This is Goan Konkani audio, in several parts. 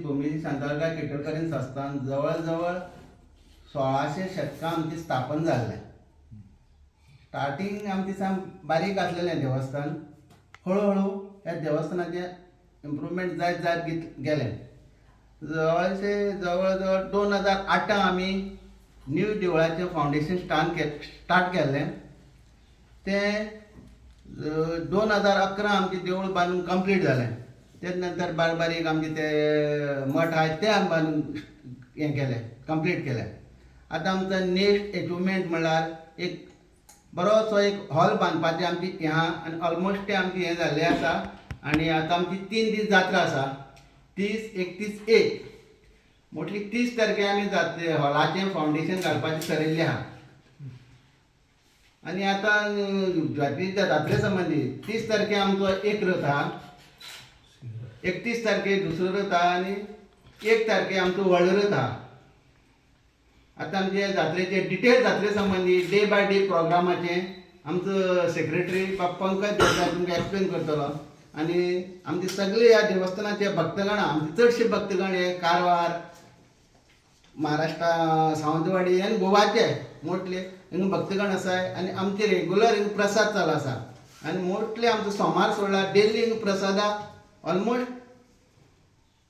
भूमी शांतादुर्गा केटलकारीन संस्थान जवळ जवळ 1600 शतकां आमचें स्थापन जाल्लें. स्टार्टींग आमचें साम बारीक आसलेलें देवस्थान, हळू हळू ह्या देवस्थानाचें इम्प्रुवमेंट जायत जायत गेलें. जवळशे जवळ जवळ 2008 आमी न्यू देवळाचें फावंडेशन स्टार्ट केल्लें. तें 2011 आमचें देवूळ बांदून कंप्लीट जालें. तेज नंतर बारीक बारीक आमचे ते मठ आहाय ते आमी बांदून हें केलें, कंप्लीट केलें. आतां आमचो नेक्स्ट एचिवमेंट म्हणल्यार एक बरोसो एक हॉल बांदपाचें आमची हें आहा आनी ऑलमोस्ट तें आमचें हें जाल्लें आसा. आनी आतां आमची 3 दीस जात्रा आसा, 30, 31, 1. मोस्टली 30 तारखे आमी जात्रे हॉलाचें फावंडेशन घालपाचें थरयल्लें आहा. आनी आतां जात्रे संबंदी 30 तारखे आमचो एक रथ आहा, 31 तारखे दुसरो रथ आहा आनी 1 तारखे आमचो व्हडलो रथ आहा. आतां आमचे जात्रेचे डिटेल जात्रे संबंदी डे बाय डे प्रोग्रामाचें आमचो सेक्रेटरी बाब पंकज देसाय तुमकां एक्सप्लेन करतलो. आनी आमचे सगळे ह्या देवस्थानाचे भक्तगण, आमचे चडशे भक्तगण हे कारवार, महाराष्ट्रा, सावंतवाडी आनी गोवाचे मोस्टली हिंगा भक्तगण आसाय. आनी आमचे रेगुलर हिंगा प्रसाद चालू आसा आनी मोस्टली आमचो सोमार सोडला डेली हिंगा प्रसादाक ऑलमोस्ट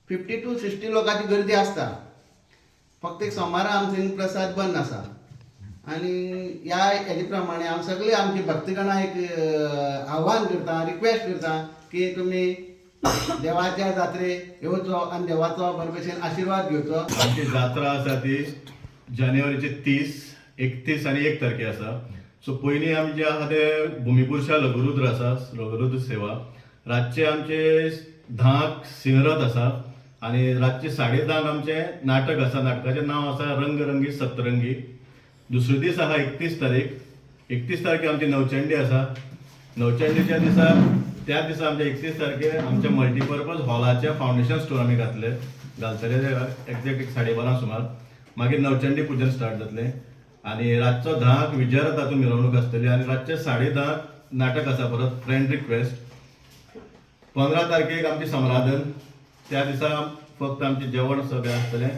50 to 60 लोकांची गर्दी आसता. फक्त एक सोमारा आमचो हिंगा प्रसाद बंद आसा. आनी ह्या हेजे प्रमाणे हांव सगळे आमचे भक्तगणां एक आव्हान करता, रिक्वेस्ट करता की तुमी देवाच्या जात्रे येवचो आनी देवाचो बरे भशेन आशिर्वाद घेवचो. आमची जात्रा आसा ती जानेवारीचे 30, 31 आनी 1 तारखे आसा. सो पयलीं आमचे आहा ते भुमीपुरुषा लघुरुद्र आसा, लघुरुद्र सेवा. रातचे आमचे 10क सिंहरथ आसा आनी रातचे 10:30 आमचें नाटक आसा. नाटकाचें नांव आसा रंगरंगी सप्तरंगी. दुसरे दीस आहा 31 तारीख. 31 तारखे आमची नवचंडी आसा. नवचंडीच्या दिसा, त्या दिसा आमच्या 31 तारखे आमच्या मल्टीपर्पज हॉलाचें फावंडेशन स्टोन आमी घातले, घालतले एक्झॅक्ट एक 12:30 सुमार. मागीर नवचंडी पुजन स्टार्ट जातलें आनी रातचो 10क विजयरथाचो मिरवणूक आसतली आनी रातचे 10:30 नाटक आसा परत फ्रेंड रिक्वेस्ट. 15 तारखेक आमची समराधन. त्या दिसा फक्त आमचें जेवण सगळें आसतलें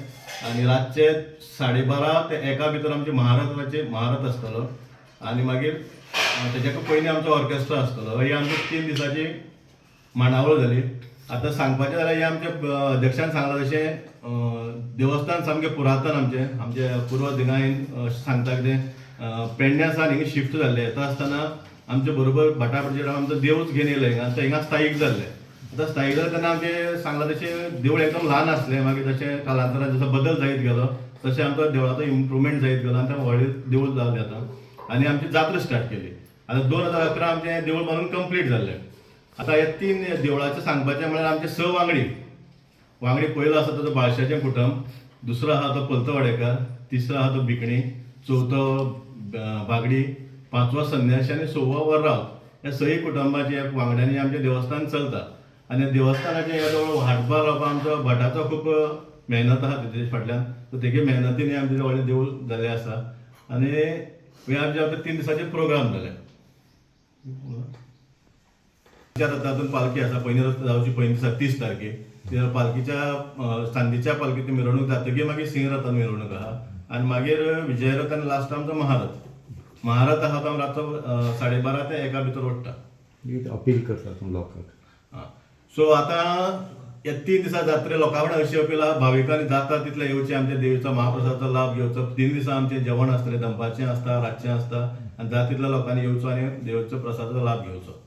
आनी रातचे 12:30 ते 1 भितर आमचे महारथाचे महारथ आसतलो आनी मागीर तेच्या पयलीं आमचो ऑर्केस्ट्रा आसतलो. ही आमची 3 दिसाची मांडावळ जाली. आतां सांगपाचें जाल्यार हें आमच्या अध्यक्षान सांगलां तशें देवस्थान सामकें पुरातन आमचें, आमचे पुर्वज हिंगा सांगता कितें पेडण्या सावन हिंगा शिफ्ट जाल्ले. येता आसतना आमचे बरोबर भाटा आमचो देवूच घेवन येयले हिंगा, आनी ते हिंगा स्थायीक जाल्ले. आतां स्थायीक जालें तेन्ना आमचें सांगलां तशें देवूळ एकदम ल्हान आसलें. मागीर तशें कालांतरान जसो बदल जायत गेलो तशें आमचो देवळाचो इम्प्रुवमेंट जायत गेलो आनी तें व्हडलें देवूळ जालें आतां. आनी आमची जात्रा स्टार्ट केली. आतां 2011 आमचें देवूळ बांदून कंप्लीट जाल्लें. आतां ह्या 3 देवळाचें सांगपाचें म्हळ्यार आमचे 6 वांगडी. वांगडी पयलो आसा ताचो बाळशाचें कुटुंब, दुसरो आहा तो पलतवाडेकार, तिसरो आहा तो बिकणी, चवथो बागडी, पांचवो संन्याशी आनी सवो वरराव. ह्या 6 कुटुंबाचे वांगड्यांनी आमचें देवस्थान चलता. आनी देवस्थानाचें ह्या जवळ हातभार लावपाक आमचो भटाचो खूब मेहनत आहा तेजे फाटल्यान. सो तेगे मेहनतीन आमचें व्हडलें देवूळ जाल्लें आसा. आनी हे आमचे आतां 3 दिसाचे प्रोग्राम जाले. रथातून पालखी आसा, पयलीं रथ जावची पयलीं दिसा 30 तारखे पालखीच्या चांदीच्या पालखीची मिरवणूक जातकीर मागीर सिंह रथान मिरवणूक आहा आनी मागीर विजयरथ आनी लास्ट आमचो महारथ. महारथ आहा तो रातचो 12:30 ते 1 भितर ओडटा. अपील करता तूं लोकांक. सो आतां ह्या 3 दिसा जात्रे लोकां कडेन अशी अपील आहा, भाविकांनी जाता तितले येवचें, आमच्या देवीचो महाप्रसादाचो लाभ घेवचो. 3 दिसा आमचें जेवण आसतलें, दनपारचें आसता, रातचें आसता आनी जाता तितल्या लोकांनी येवचो आनी देवीचो प्रसादाचो लाभ घेवचो.